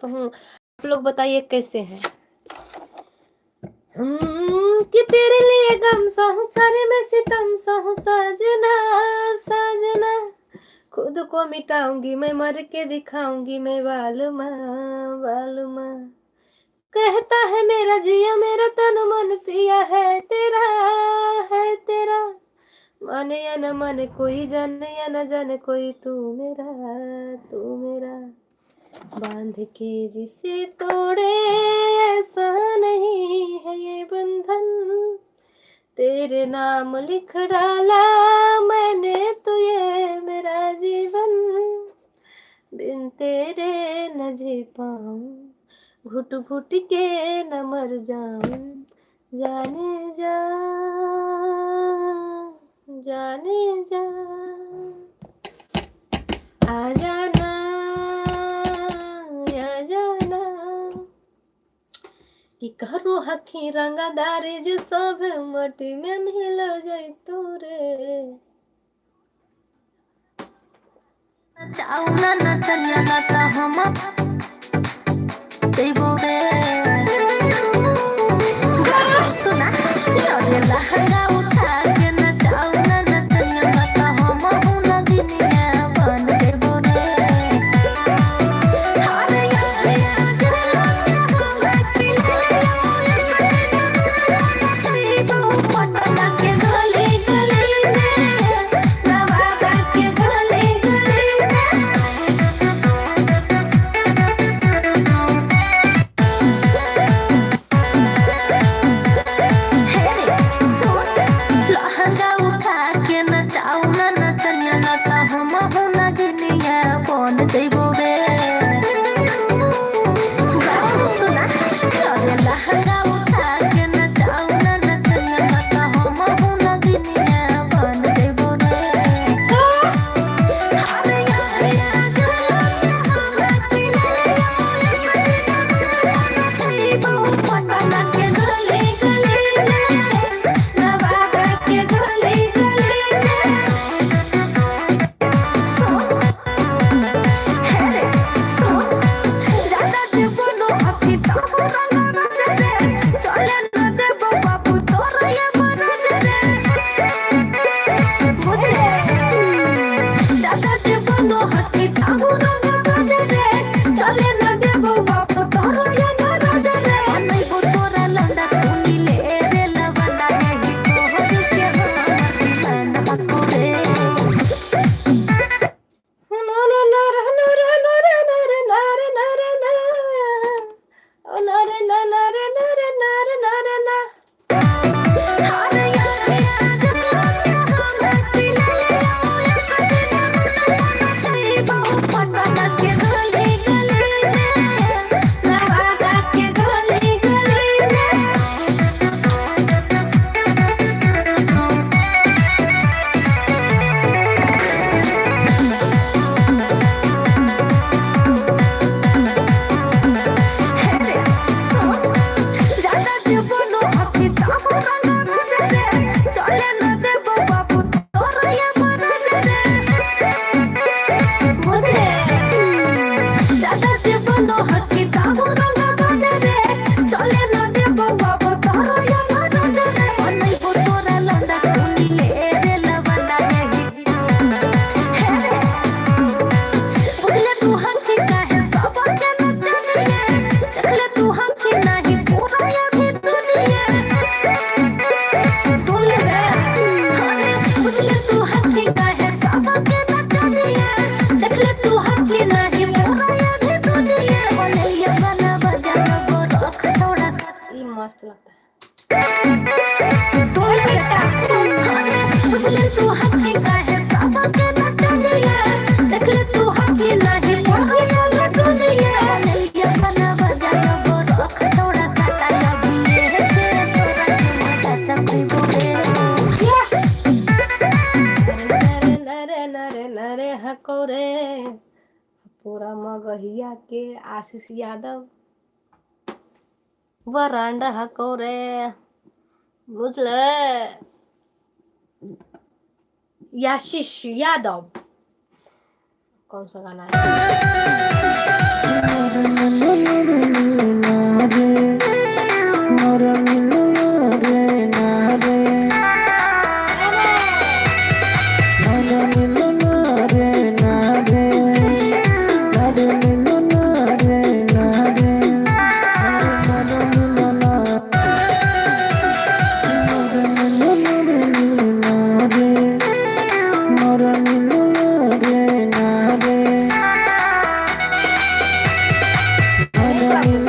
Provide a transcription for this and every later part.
हूँ। आप लोग बताइए कैसे हैं? कि तेरे लिए गम सहूं, सारे में सितम सहूं, साजना साजना, खुद को मिटाऊंगी मैं, मर के दिखाऊंगी मैं, वालमा वालमा। कहता है मेरा जिया मेरा तन मन पिया है तेरा, है तेरा। माने या न माने कोई, जाने या न जाने कोई, तू मेरा, तू मेरा। बांध के जिसे तोड़े ऐसा नहीं है ये बंधन, तेरे नाम लिख डाला मैंने तो ये मेरा जीवन। बिन तेरे न जी पाऊँ, घुट घुट के न मर जाऊं, जाने जा, जाने जा, आ जाना, आ जाना। कि करो हखी रंगादारी जो सब मटी में मिल जाई तोरे। चाऊ ना नचनिया ना त हम देबो रे। सुना लड़े लहंगा उठा के नचाऊ ना नचनिया ना त हम नगिनिया बन देबो रे। अरे पटना के गली गली में, नवादा के गली गली में। हे रे सुन, लहंगा उठा के नचाऊ ना नचनिया ना त हम नगिनिया बन देबो रे। सुना लड़े लहंगा उठा के नचाऊ ना नचनिया ना त हम नगिनिया बन देबो रे। अरे पटना के गली गली में, नवादा के गली गली में। सुन हे रे सुन, ज्यादा देबो हाथी ताहु रंगा रे, चले न देबो बाबू तोरा ये बरज रे। बुझले ज्यादा देबो हाथी ताहु रंगा रे, चले न देबो बाबू तोरा ये बरज रे। बनैबो तोरा लंडा सुनी ले रे लवंडा, यही तोहर के हमर दीवाना हको रे। ना ना ना रा ना रा ना रा ना रे ना रे ना रे ना, ओ ना रे ना ना रे ना रे ना रे ना रे ना। अरे पटना के गली गली में, नवादा के गली गली में। हे रे सुन, ज्यादा देबो हाथी ताहु रंगा रे, चले न देबो बाबू तोरा ये बरज रे। बुझले ज्यादा देबो हाथी ताहु रंगा रे, चले न देबो बाबू तोरा ये बरज रे। बनैबो तोरा लंडा सुनी ले रे लवंडा, यही हे रे बुझले तू हंसी काहे सब के नचनिए, देखले तू हंसी नहीं पूरा ये भी दुनिया। सुन ले रे, अरे बुझले तू हंसी काहे सब के नचनिए, देखले तू हंसी नहीं पूरा ये भी दुनिया। बोले बना बजा रख छोड़ा। ये मस्त लगता है। सुन बेटा सुन, अरे बुझले तू हंसी काहे सब के नचनिए, देखले तू हंसी नहीं पूरा ये भी दुनिया। बोले बना बजा रख छोड़ा साटा, अभी ये के तोरा के मजा चखइबो रे। नरे नरे नरे नरे हको रे, पूरा मगहिया के आशीष यादव वरांडा हको रे। बुझले आशीष यादव कौन सा गाना है? बाबू।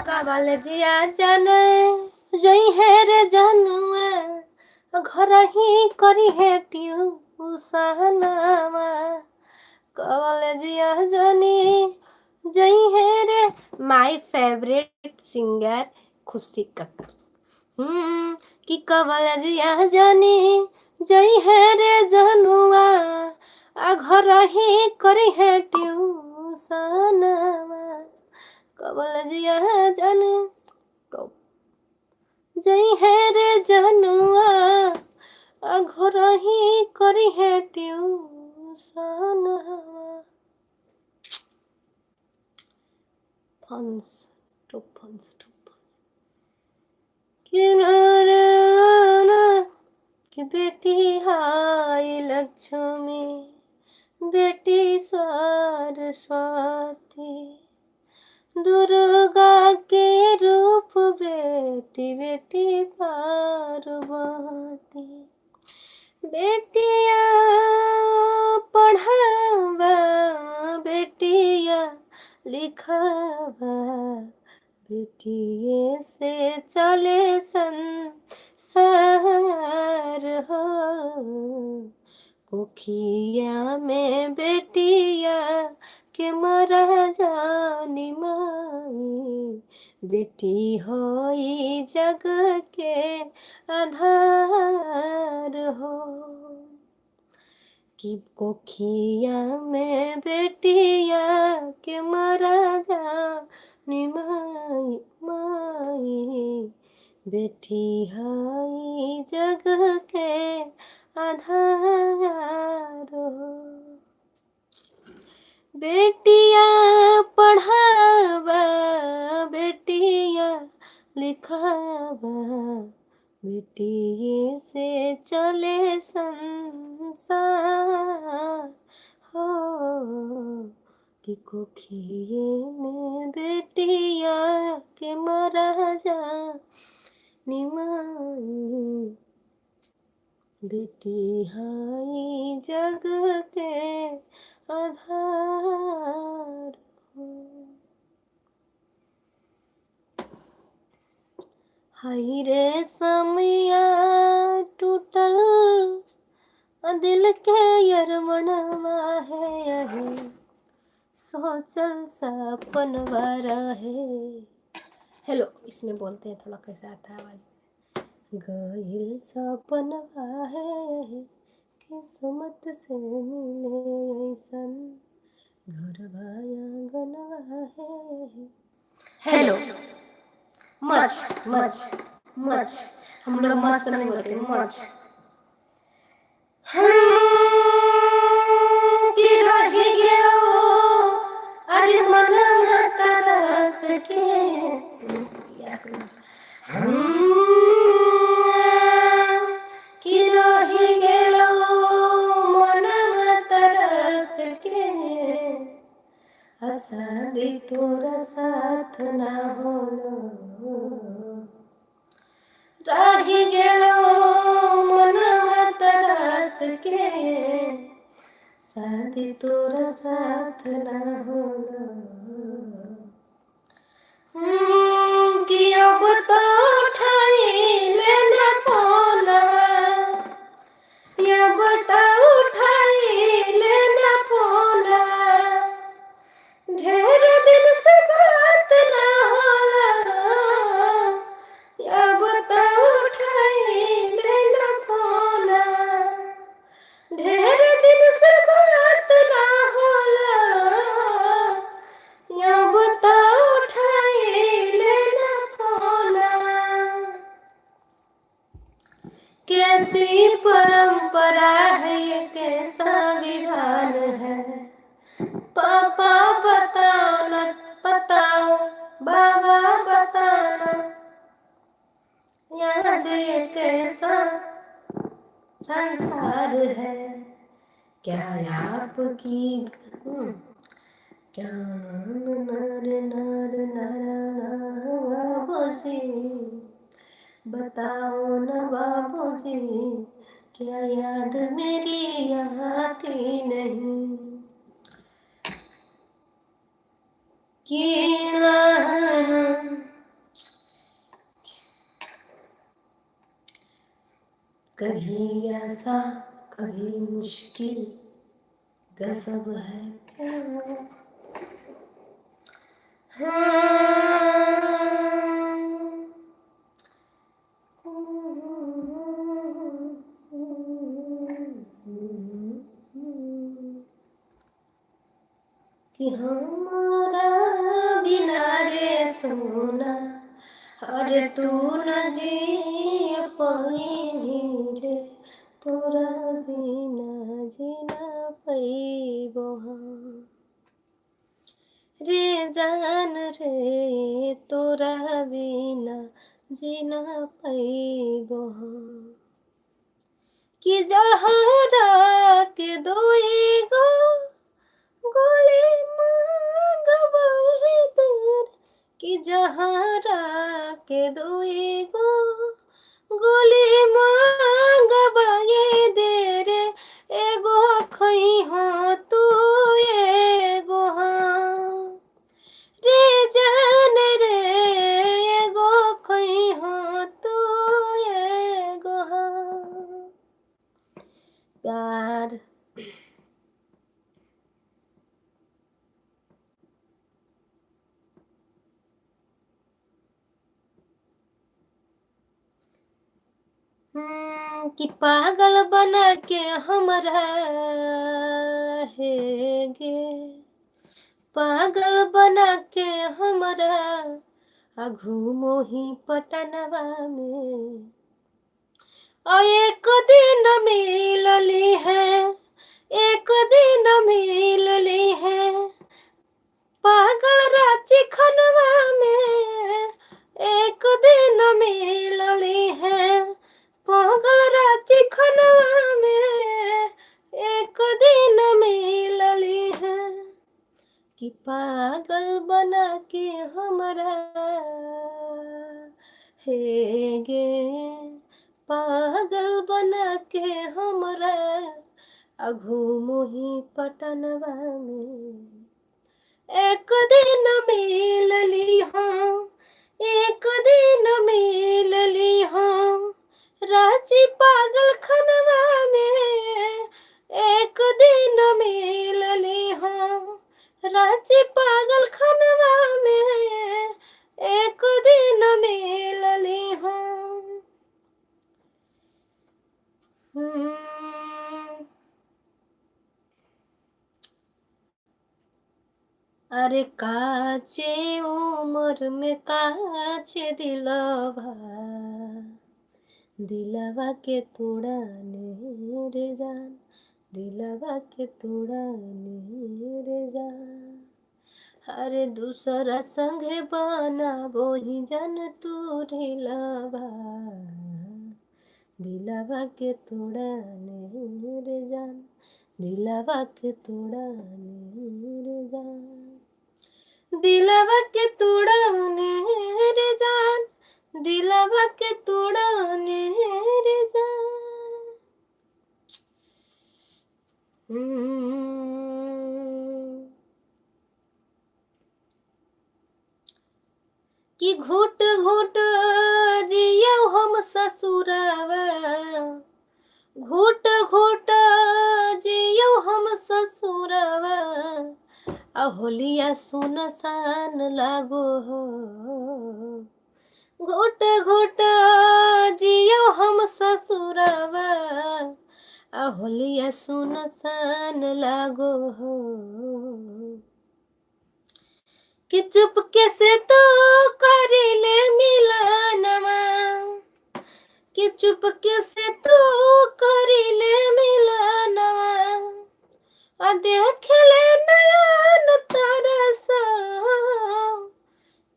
कवल जिया जन जई है रे जनुआ, घर ही करी है ट्यूसनवा। कवल जिया जनी जई है रे। My favourite singer खुशी कक्कर। कि कवल जिया जनी जई है रे जनुआ, आ घर ही करी है ट्यूसनवा। कवल जिया जन टॉप जई है रे जनुआ, आ घर ही करी है ट्यूसनवा। फंस टॉप फंस टॉप फंस कि बेटी हाय लक्ष्मी, बेटी सरस्वती, दुर्गा के रूप बेटी, बेटी पार्वती। बेटिया पढ़ावा, बेटिया लिखावा, बेटिए से चले संसार हो। कोखिया में बेटिया के मरा जानी माई, बेटी होई जग के आधार हो। कि कोखिया में बेटिया के मरा जानी माई माई, बेटी होई जग के आधार हो। बेटिया पढ़ावा, बेटिया लिखावा, बेटिए से चले संसार हो। कि कोखिए में बेटिया के मरा जा निमाई, बेटी हाई जग के आधार हो। हाय रे समया टूटल दिल के अरमनवा है, यही सोचल सपनवा रहे। हेलो, इसमें बोलते हैं थोड़ा कैसे आता है आवाज़। गइल सपनवा है, किस्मत से मिले ऐसन घरवा आंगनवा है। हेलो, मच मच मच, हम लोग मस्त नहीं बोलते, मच। हम कि रही गयो अरे मनवा तरस के, हम कि रही गेलो मनवा तरस के, असादी तोरा साथ ना होलो। रही गेलो मनवा तरस के, शादी तोरा साथ ना हाल है, क्या आपकी हम्म, क्या नर नर नर बाबूजी, बताओ न बाबूजी, क्या याद मेरी आती नहीं। कि कभी ऐसा कभी मुश्किल गजब है प्यार। हाँ। कि हमारा बिना रे सोना, अरे तू न जी पाई रे, तोरा बिना जीना पैबो हम। रे जान रे, तोरा बिना जीना पैबो हम। कि जहरा के दोई गो गोली मांगबै देर, कि जहरा के दोई गो गोली मांगबै देर, एगो खई हो तू एगो हाँ। रे जान रे, एगो खई हो तू एगो हाँ। प्यार कि पागल बना के हमरा हे गे, पागल बना के हमरा आ घूमो ही पटनवा में। और एक दिन मिलली है, एक दिन मिलली है पागल रांची खनवा में। एक दिन मिलली है पागल रांची खनवा में, एक दिन मिलली है। कि पागल बना के हमरा हे गे, पागल बना के हमरा आ घूमो ही पटनवा में। एक दिन मिलली हाँ, एक दिन मिलली हाँ रांची पागल खनवा में। एक दिन मिलली हाँ रांची पागल खनवा में, एक दिन मिलली हाँ। अरे काचे उम्र में काचे दिलवा, दिलवा के तोड़ाने रे जान, दिलवा के तोड़ाने रे जान। अरे दूसरा संगे बनाबो ही जन तू ढिलवा, दिलवा के तोड़ाने रे जान, दिलवा के तोड़ाने रे जान, दिलवा के तोड़ाने रे जान, दिलवा के तोड़ाने रे जान। कि घुट घुट जियो हम ससुरवा, घुट घुट जियो हम ससुरवा, आ होलिया सुनसान लागो हो। घुट घुट जियो हम ससुरवा, आ होलिया सुनसान लागो हो। कि चुपके से तो करिले मिलनवा, कि चुपके से तो करिले मिलनवा, आ देखले नयन तरसा।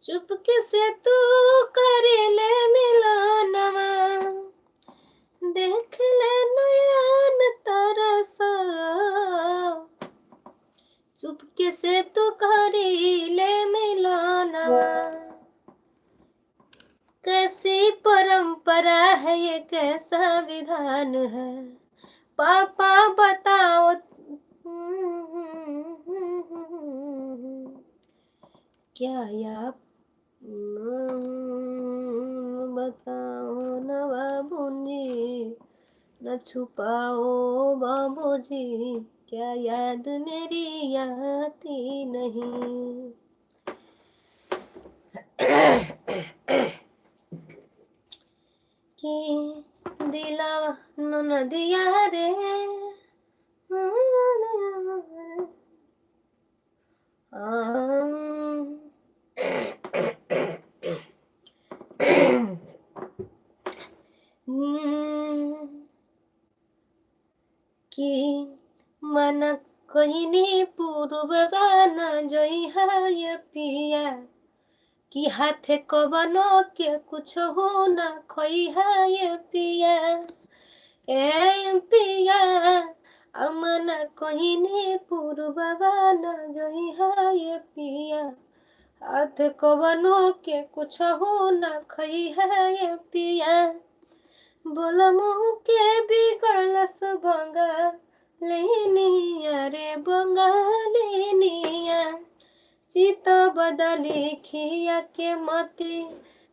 चुपके से तू करिले मिलनवा, देखले नयन से तू करी ले मिलाना। कैसी परंपरा है ये, कैसा विधान है, पापा बताओ। क्या या बताओ न बाबूजी, न छुपाओ बाबूजी, क्या याद मेरी आती नहीं। कि दिलावा न दिया रे। कि मन कहिनी पूर्ववा न जइहा पिया, कि हाथे कवनो के कुछ हो न खइहा ये पिया। ए पिया अमन कहिनी पूर्ववा न जइहा ये पिया, हाथ कवनो के कुछ हो न खइहा ये पिया। बोल मुँह के बिगड़लस बंगा लेनिया रे बंगालिनिया, चित बदली खिया के मती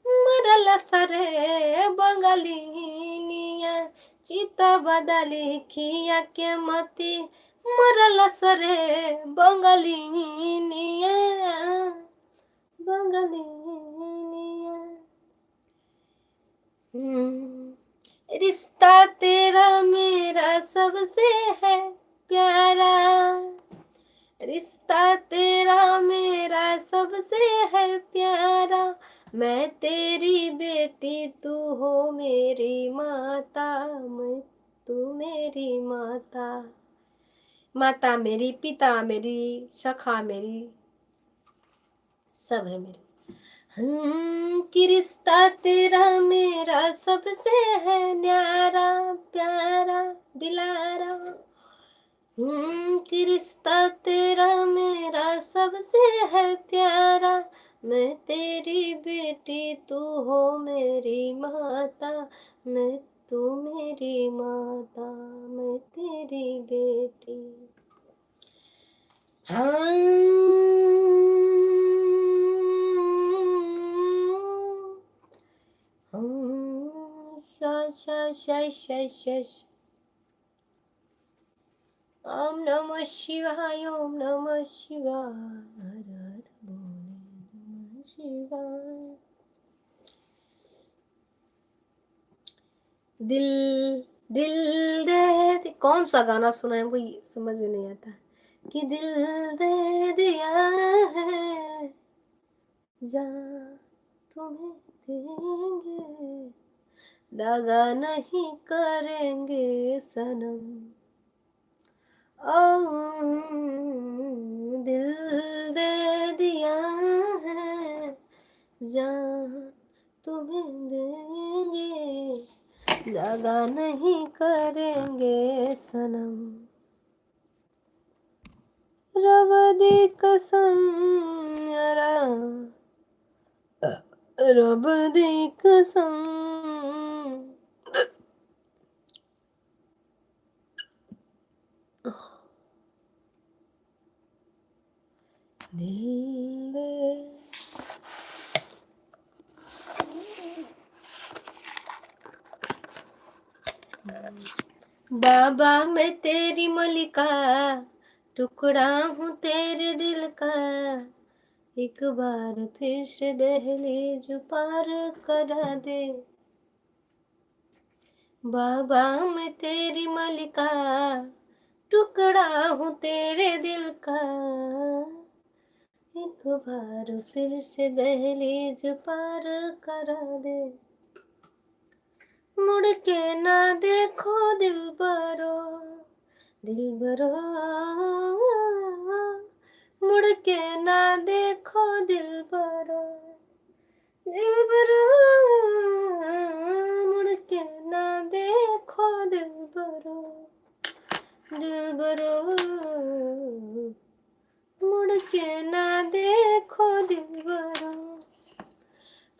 मरल सरे बंगालिनिया, चित बदली खिया के मती मरल सरे बंगालिनिया, बंगालिनिया। रिश्ता तेरा मेरा सबसे है प्यारा, रिश्ता तेरा मेरा सबसे है प्यारा, मैं तेरी बेटी तू हो मेरी माता, मैं तू मेरी माता, माता मेरी, पिता मेरी, सखा मेरी, सब है मेरी। कि रिश्ता तेरा मेरा सबसे है न्यारा प्यारा दिलारा। कि रिश्ता तेरा मेरा सबसे है प्यारा, मैं तेरी बेटी तू हो मेरी माता, मैं तू मेरी माता, मैं तेरी बेटी। हाँ ओम नमः शिवाय, ओम नमः शिवाय, हर हर भोले नमः शिवाय। दिल दिल दे दे, कौन सा गाना सुना है वो समझ में नहीं आता। कि दिल दे दिया है जा तुम्हें देंगे, दगा नहीं करेंगे सनम। ओ दिल दे दिया है जान तुम्हें देंगे, दगा नहीं करेंगे सनम। रब दी कसम यारा, रब दी कसम। दिल दे। बाबा मैं तेरी मलिका, टुकड़ा हूँ तेरे दिल का, एक बार फिर से दहलीज पार करा दे। बाबा मैं तेरी मलिका, टुकड़ा हूँ तेरे दिल का, एक बार फिर से दहलीज पार करा दे। मुड़ के ना देखो दिल बरो, दिल बरो, मुड़ के ना देखो दिल बरो, दिल बरो, मुड़ के ना देखो दिल बरो, दिल बरो, मुड़ के ना देखो दिलबरा।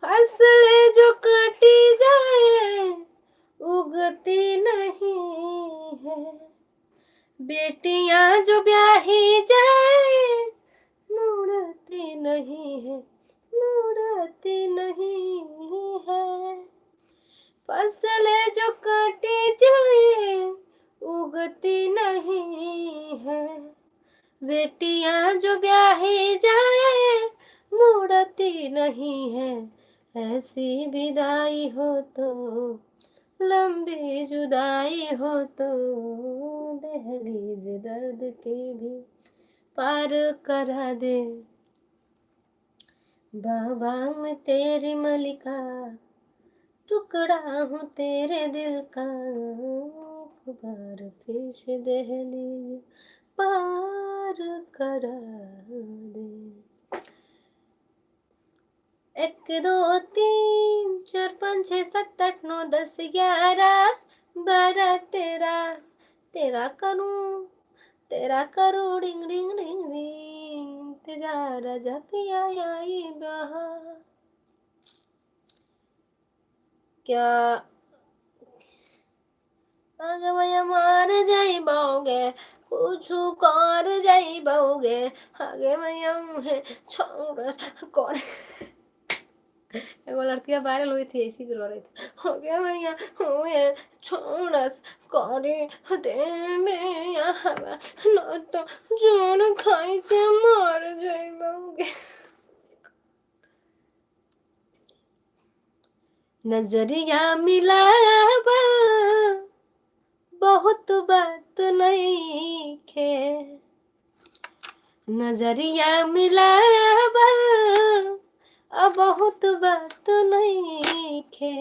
फसलें जो कटी जाए उगती नहीं है, बेटियां जो ब्याही जाए मुड़ती नहीं है, मुड़ती नहीं है। फसलें जो कटी जाए उगती नहीं है, बेटियां जो ब्याही जाए मुड़ती नहीं है। ऐसी विदाई हो तो लंबी जुदाई हो तो दहलीज दर्द के भी पार करा दे। बाबा मैं तेरी मलिका, टुकड़ा हूँ तेरे दिल का, एक बार फिर से दहलीज पार करा दे। 1 2 3 4 5 6 7 8 9 10 11 12 13, तेरा करूँ डिंग डिंग डिंग डिंग, इंतजार राजा पिया आई बहार। क्या आगे भैया मार जाई बाओगे, कुछ कर जाई बाओगे, आगे भैया है छोड़ कौन। एगो लड़कियां वायरल हुई थी ऐसी रो रही थी, हो गया भैया हुए छोड़स करे दे में न तो जोन खाई के मार जाई बाओगे। नजरिया मिला बहुत बात नहीं खे, नजरिया मिला अब बहुत बात नहीं खे,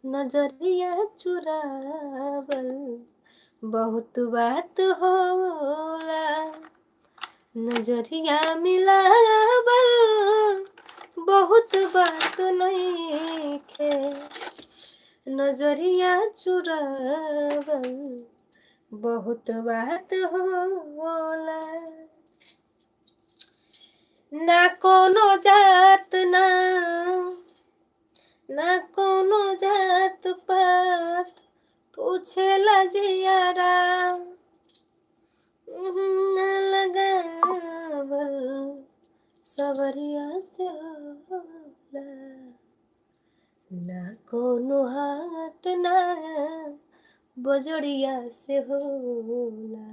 नजरिया चुरावल बहुत बात होला, नजरिया मिलावल बहुत बात नहीं खे, नजरिया चुरावल बहुत बात होला। ना कोनो जात ना, ना कोनो जात पात पूछेला जियारा, लगावल सवरिया से होला। ना कोनो हाट ना बजड़िया से होला,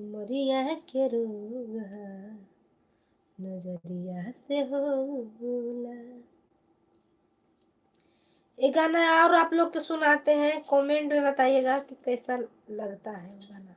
मरिया के रोग नजरिया से होला। ये गाना और आप लोग के सुनाते हैं, कमेंट में बताइएगा कि कैसा लगता है वो गाना।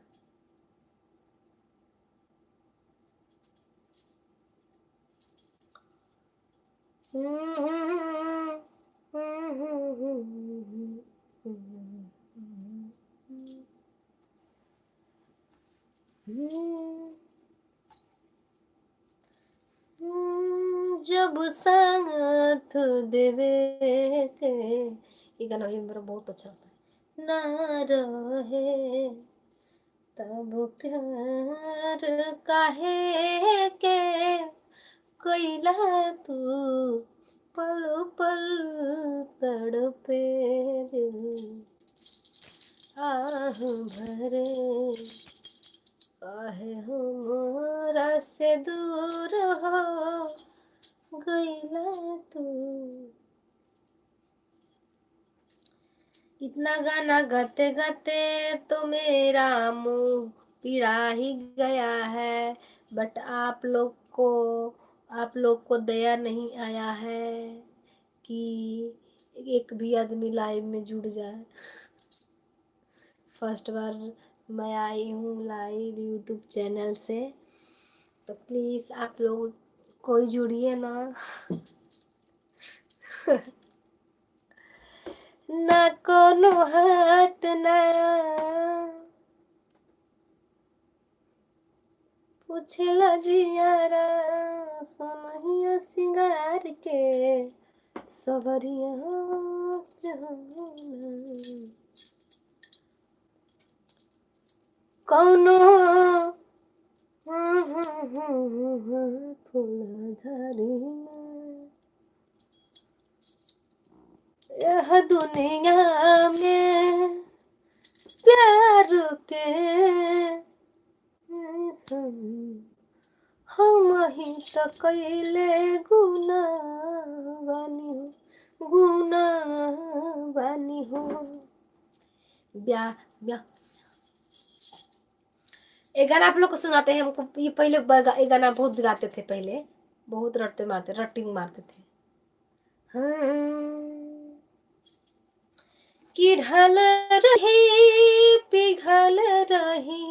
जब साथ देवे के, ये गाना भी मेरा बहुत अच्छा लगता है। ना रहे तब प्यार काहे के कैला तू, पल पल तड़पे दिल आह भरे, काहे हमरा से दूर हो गईला तू। इतना गाना गाते गाते तो मेरा मुंह पीड़ा ही गया है, बट आप लोग को दया नहीं आया है कि एक भी आदमी लाइव में जुड़ जाए। फर्स्ट बार मैं आई हूँ लाइव यूट्यूब चैनल से, तो प्लीज़ आप लोग कोई जुड़िए ना। ना कोनो हाट ना पूछला जियारा, सोनहिया सिंगार के सवरिया से होला। कौनो फुलझड़ी में, यह दुनिया में प्यार के हम ही तो कैले गुना बानी हो, गुना बानी हो। ब्या ब्या एक गाना आप लोग को सुनाते हैं हमको। ये पहले ये गाना बहुत गाते थे पहले, बहुत रटते मारते, रटिंग मारते थे। हाँ, कि ढल रही पिघल रही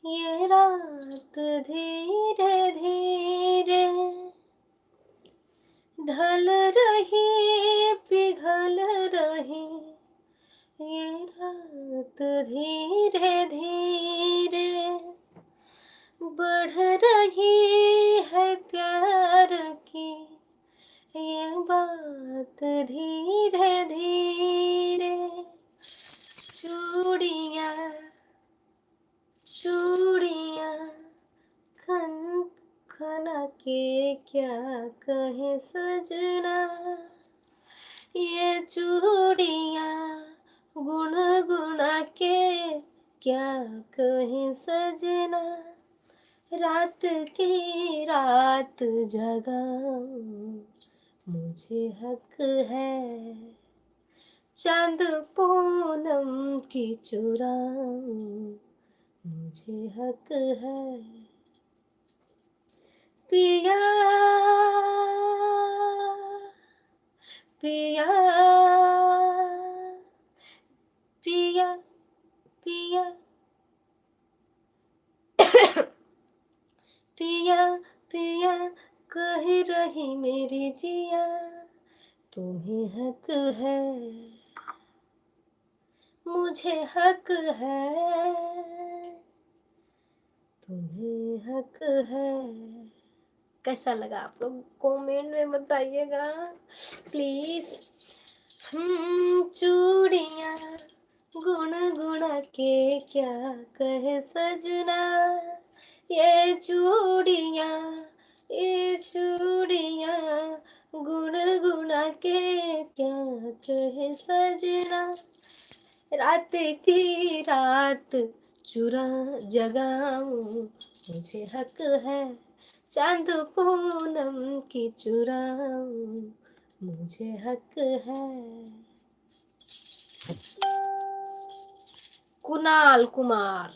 ये रात धीरे धीरे, ढल रही पिघल रही ये रात धीरे धीरे, बढ़ रही है प्यार की ये बात धीरे धीरे। चूड़ियाँ चूड़ियाँ खन खना के क्या कहे सजना, ये चूड़ियाँ गुण गुणा के क्या कहे सजना, रात की रात जगाऊं मुझे हक है, चांद पूनम की चुराऊं मुझे हक है। पिया पिया पिया पिया पिया पिया कह रही मेरी जिया, तुम्हें हक है मुझे हक है, तुम्हें हक है। कैसा लगा आप लोग कमेंट में बताइएगा प्लीज। चूड़ियाँ गुण गुणा के क्या कहे सजना, ये चूड़ियाँ ये चूड़ियाँ गुण गुणा के क्या कहे सजना, रात की रात चुरा जगाऊं मुझे हक है, चांद पूनम की चुराऊं मुझे हक है। कुणाल कुमार।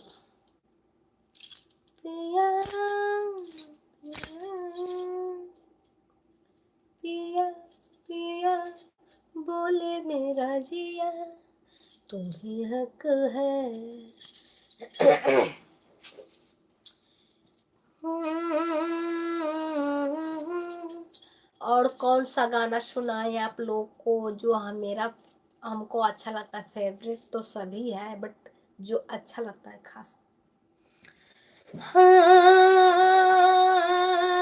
पिया पिया पिया बोले मेरा जिया, तुम्हें हक है। और कौन सा गाना सुनाए आप लोग को जो हम मेरा हमको अच्छा लगता है? फेवरेट तो सभी है, बट जो अच्छा लगता है खास। हाँ,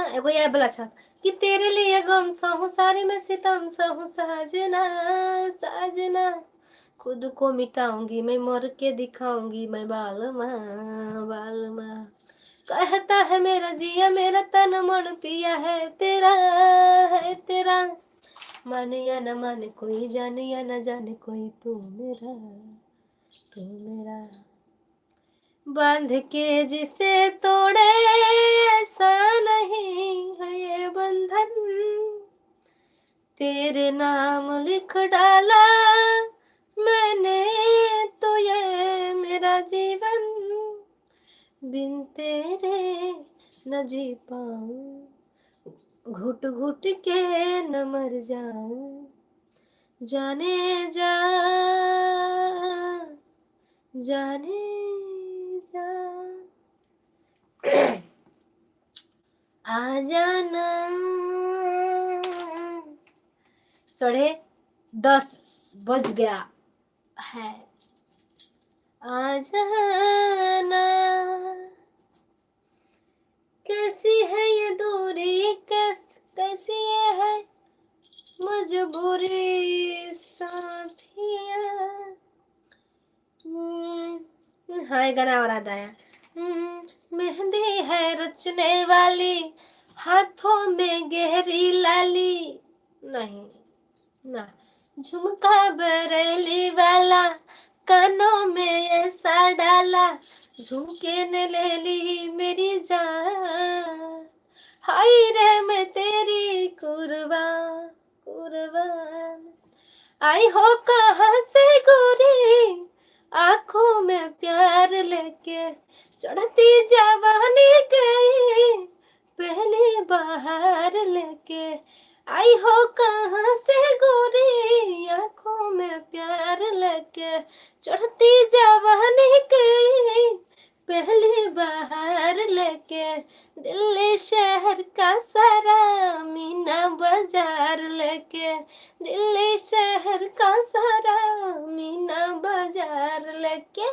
एगो ये वाला अच्छा कि तेरे लिए गम सहूं सारे मैं सितम सहूं साजना साजना, खुद को मिटाऊंगी मैं मर के दिखाऊंगी मैं बाल माँ बाल माँ, कहता है मेरा जिया मेरा तन मन पिया है तेरा है तेरा, माने या न माने कोई जाने या न जाने कोई, तू मेरा तू मेरा। बांध के जिसे तोड़े ऐसा नहीं है ये बंधन, तेरे नाम लिख डाला मैंने तो ये मेरा जीवन, बिन तेरे न जी पाऊं, घुट घुट के न मर जाऊं, जाने जा जाने जा आ जाना। 10:30 बज गया है। आ जाना, कैसी है ये दूरी, कैसी ये है मजबूरी साथिया। हाँ, ये गाना और आता है। मेहंदी है में रचने वाली, हाथों में गहरी लाली। नहीं ना, झुमका बरेली वाला, कानों में ऐसा डाला, झुमके ने ले ली मेरी जान। हाय रे मैं तेरी कुर्बान कुर्बान। आई हो कहाँ से गोरी, आंखों में प्यार लेके, चढ़ती जवानी गई पहली बाहर लेके। आई हो कहाँ से गोरी, आंखों में प्यार लेके, चढ़ती जवानी गई पहली बाहर लेके। दिल्ली शहर का सारा मीना बाजार लेके, दिल्ली शहर का सारा मीना बाजार लेके।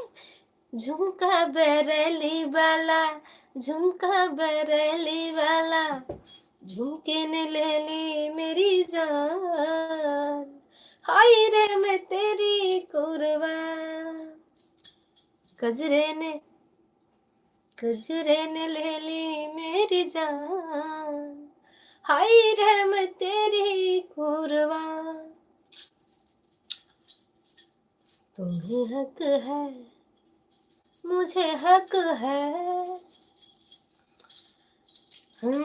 झुमका बरेली वाला, झुमका बरेली वाला, झुमके ने ले ली मेरी जान। हाय रे मैं तेरी कुर्बान। कजरे ने, कजरे ने ले ली मेरी जान। हाय रे मैं तेरी कुर्बान। तुम्हें हक है, मुझे हक है। हम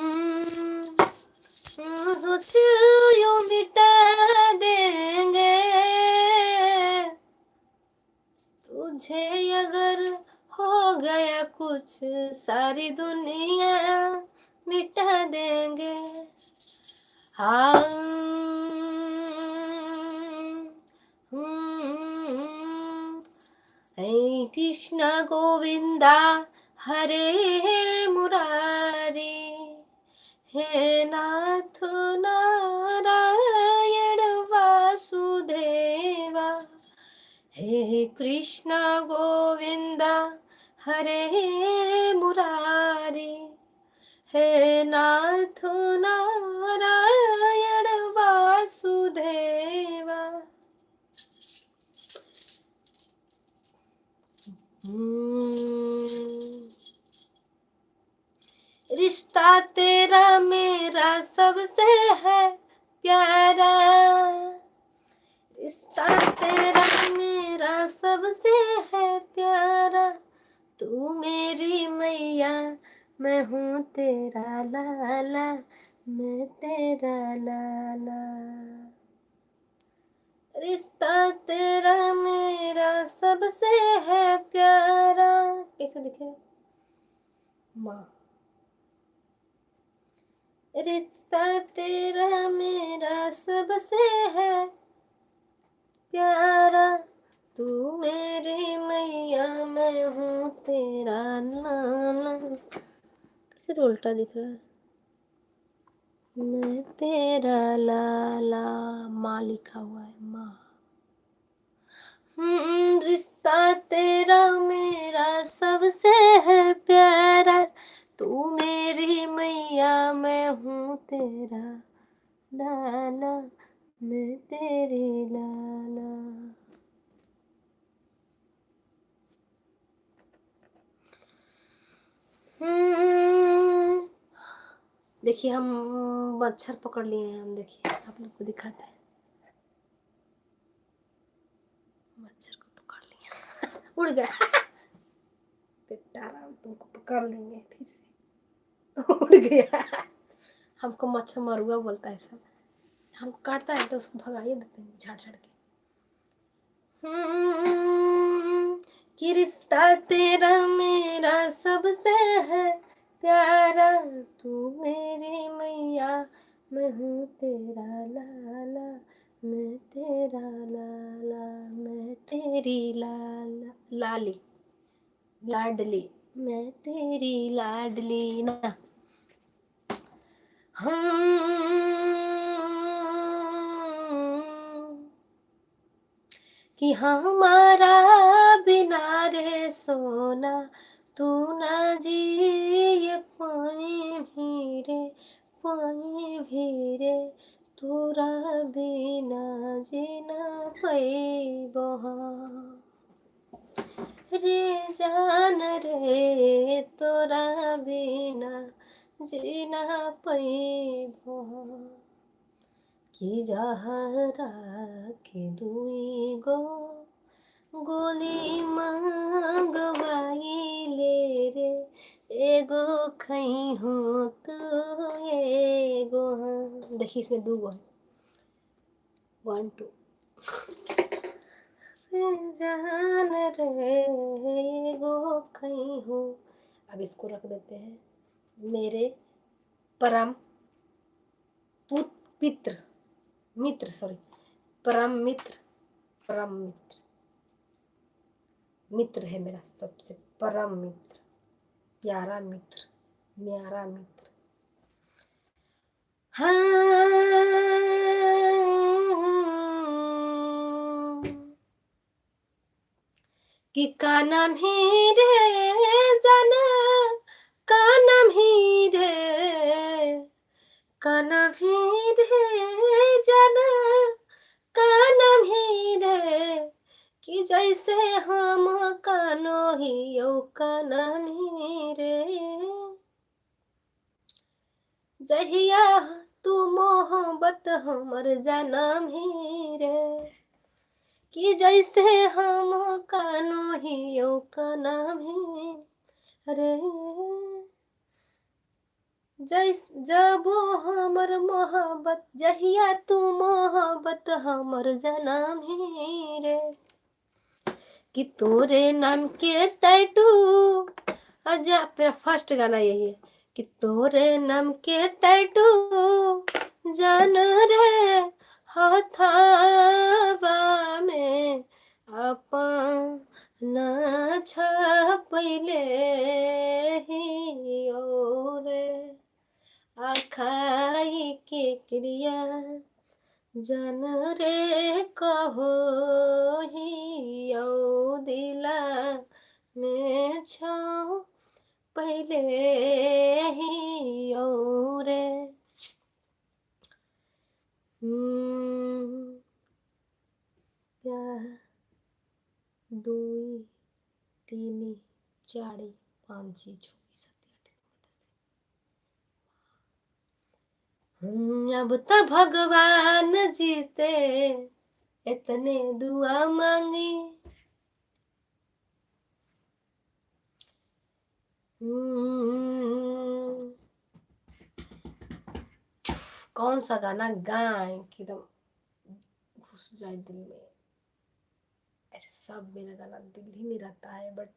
कुछ यूं मिटा देंगे, तुझे अगर हो गया कुछ सारी दुनिया मिटा देंगे। हाँ, हे कृष्ण गोविंदा हरे मुरारी, हे नाथ नारायण वासुदेवा। हे कृष्ण गोविंदा हरे मुरारी, हे नाथ नारायण वासुदेवा। रिश्ता तेरा मेरा सबसे है प्यारा, रिश्ता तेरा मेरा सबसे है प्यारा। तू मेरी मैया, मैं हूँ तेरा लाला, मैं तेरा लाला। रिश्ता तेरा मेरा सबसे है प्यारा। कैसे दिखेगा माँ? रिश्ता तेरा मेरा सबसे है प्यारा। तू मेरी मैया, मैं हूँ तेरा लाला। कैसे उल्टा दिख रहा है? मैं तेरा लाला, माँ लिखा हुआ है, माँ। रिश्ता तेरा मेरा सबसे है प्यारा। तू मेरी मैया, मैं हूँ तेरा लाला, मैं तेरी लाला। देखिए हम मच्छर पकड़ लिए हैं हम। देखिए आप लोग को दिखाते हैं, मच्छर को पकड़ लिया। उड़ गया बेटा, तुमको पकड़ लेंगे फिर से। उड़ गया। हमको मच्छर मरुआ बोलता है सब। हमको काटता है तो उसको भगाइए देते हैं झाड़ झाड़ के। कि रिश्ता तेरा मेरा सबसे है प्यारा। तू मेरी मैया, मैं हूँ तेरा लाला, मैं तेरा लाला, मैं तेरी लाला, लाली, लाडली, मैं तेरी लाडली ना। कि हमारा बिना रे सोना, तू ना जिए पाए भी रे, पाए भी रे, तोरा बिना जीना पैबो रे जान रे, तोरा बिना जीना पैबो। कि जहरा के दुई गो गोली मांगवाइले रे, एगो खैहो तू एगो हम। देखिए इसमें दू गो है, 1 2 रे जान रे एगो खैहो। अब इसको रख देते हैं मेरे परम पुत पित्र मित्र, सॉरी परम मित्र, परम मित्र, मित्र है मेरा सबसे परम मित्र, प्यारा मित्र, न्यारा मित्र। हाँ, कि काना भी रे जाना, काना भी रे, काना भी रे जाना, काना भी रे, कि जैसे हम कानो ही काना भी रे। जहिया तू मोहब्बत हमर जाना भी रे, कि जैसे हम कानो ही काना भी रे। जैस जब हमर मोहब्बत, जहिया तू मोहब्बत हमर जाना भी रे, कि तोरे नाम के टैटू। अच्छा मेरा फर्स्ट गाना यही है कि तोरे नाम के टैटू जान रे हथावा में अपन छपैले ही रे, आखाई के क्रिया जान रे कहो ही दिला में छो पहले ही रे। 2 3 4 5 6 7 8 9 10। अब तो भगवान जीते इतने दुआ मांगी। कौन सा गाना गाएं कि एकदम घुस जाए दिल में? ऐसे सब मेरा गाना दिल ही में रहता है, बट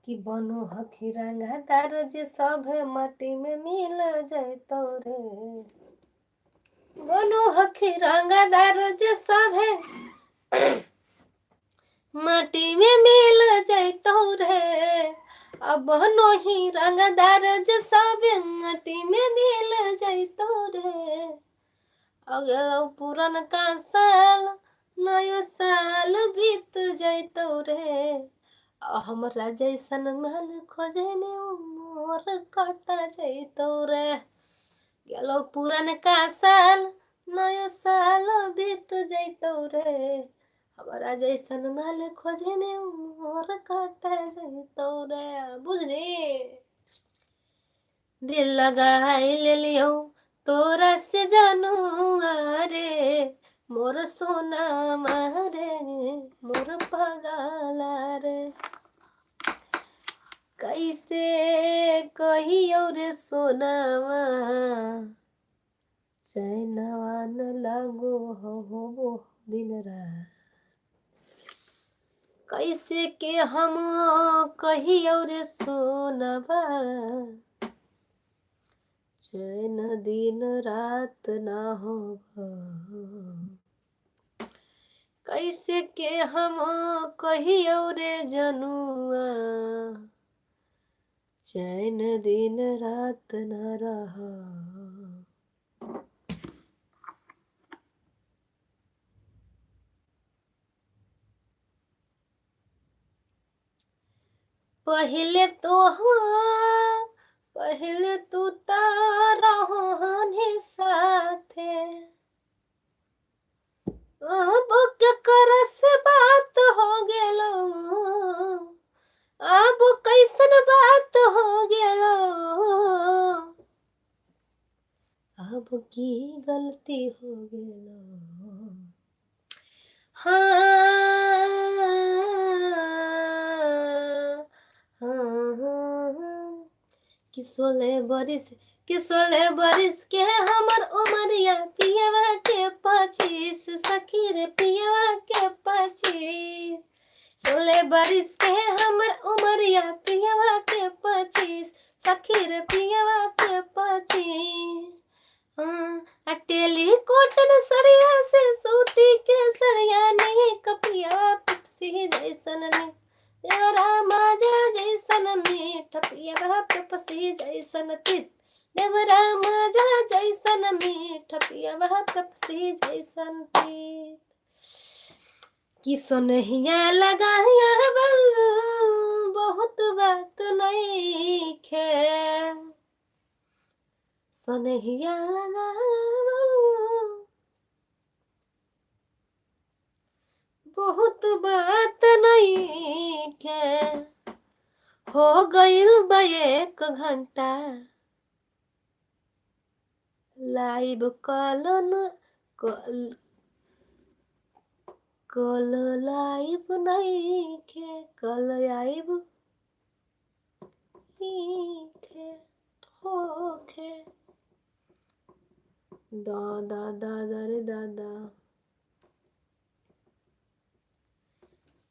कि बनो हखी रंगदार जे सब माटी में मिल जैतो रे, बनो हखी रंगदार जे सब माटी में मिल जैतो रे, अब बनो ही रंगदार जे सब माटी में मिल जैतो रे। अगलो पुरन का साल नयो साल बीत जैतो रे, हमरा जैसन माल खोजे में मोर कटा जैतो रे। गेलो पुरन का साल नयो साल बीत जैतो रे, हमरा जैसन माल खोजे में मोर कटा जैतो रे। बुझनी दिल लगाई ले लियो तोरा से जानू रे, मोर सोना मारे मोर पगला रे, कैसे कहियो रे सोनावा चैनवा न लागो हो दिन रात, कैसे के हम कहियो रे सोनावा चैन दिन रात ना हो, कैसे के हम कहियो रे जनुआ चैन दिन रात न रहा। पहले तो पहले तू त रहोनी साथे, अब केकरा से बात हो गेलो, अब कैसन बात हो गेलो, अब की गलती हो गेलो। हाँ हाँ हाँ, कि 16 बरिस, कि 16 बरिस के हमर उमरिया, पियवा के 25, सखी रे पियवा के 25। 16 बरिस के हमर उमरिया, पियवा के 25, सखी रे पियवा के 25। हाँ, टेलीकॉटन सड़िया से सूती के सड़िया नहीं कपिया पिपसी जैसन ने देवरा माजा जैसन मीठ, पियवा पेप्सी जैसन तीत, देवरा माजा जैसन मीठ, पियवा पेप्सी जैसन तीत। कि सोनहिया लगाया बल बहुत बात नइखे, सोनहिया लगावल बहुत बात नइखे। हो गइल बा 1 घंटा लाइव, कल न कल, कल लाइव नइखे, कल आइब खे होखे। दादा दादा रे दादा,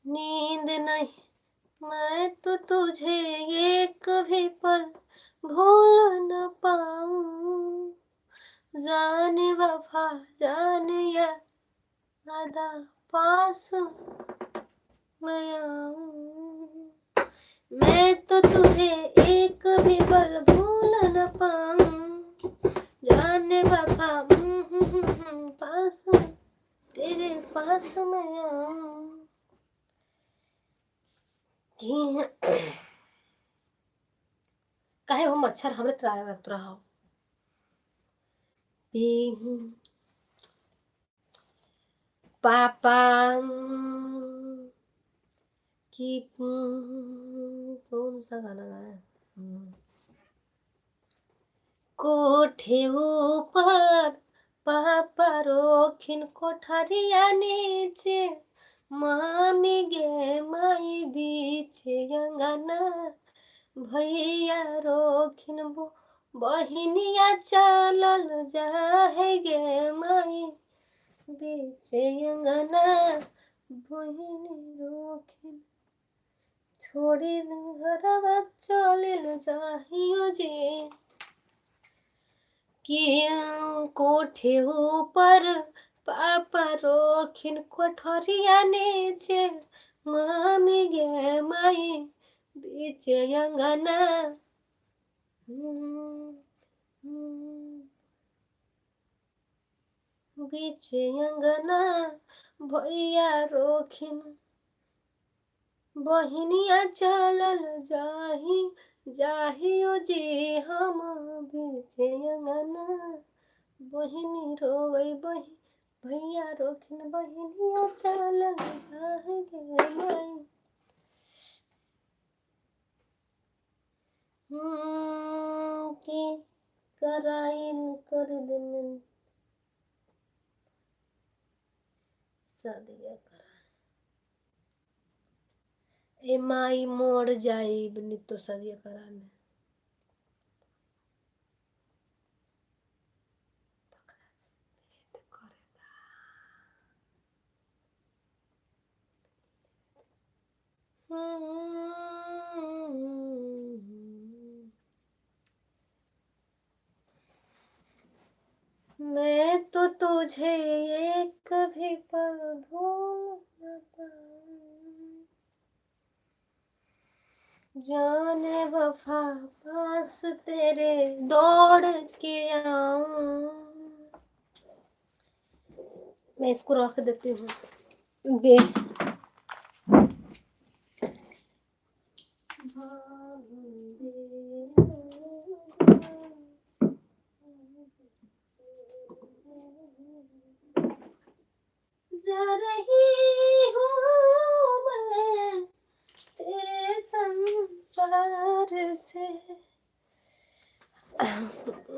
नींद नहीं, मैं तो तुझे एक भी पल भूल न पाऊं, जाने वफा जाने या अदा पास मैं आऊं, मैं तो तुझे एक भी पल भूल न पाऊं, जाने वफा पास तेरे पास मैं आऊं। कि काहे हो मच्छर हमरे तरह रहा। पापा की कौन सा गाना गाया? कोठे ऊपर पापा रोखिन कोठरिया नीचे, मामी गे माई बीच अंगना, भैया रोखिन बहिनिया चलल जाहे गे माई बीच अंगना, बहिनी रोखिन छोड़ी घरवा चलल जाहियो जी। कि कोठे ऊपर पापा रोखिन कोठरिया नीचे, मामी गे माई बीच अंगना, बीच अंगना, भैया रोखिन बहिनिया चलल जाही जाहियो जी हम बीच अंगना, बहिनी रोवै बहि भैया रोखिन बहिनिया चलल जाहे गे माई। की कराइल कर दिन सदिया करा ए माई मोड़ जाई तो सदिया करा दे। मैं तो तुझे एक भी पल भूल न पाऊं, जाने वफा पास तेरे दौड़ के आऊं। मैं इसको रख देती हूँ बे।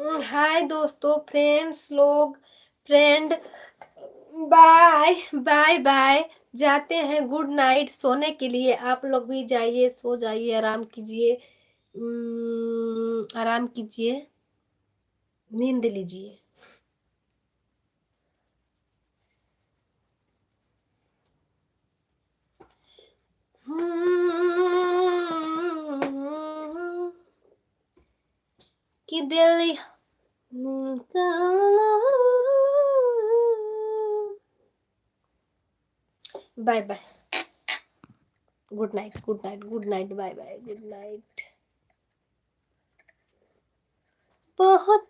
हाय दोस्तों, फ्रेंड्स लोग, फ्रेंड, बाय बाय बाय, जाते हैं गुड नाइट सोने के लिए। आप लोग भी जाइए, सो जाइए, आराम कीजिए, आराम कीजिए, नींद लीजिए। कि दिल bye bye, good night, good night, good night, bye bye, good night. बहुत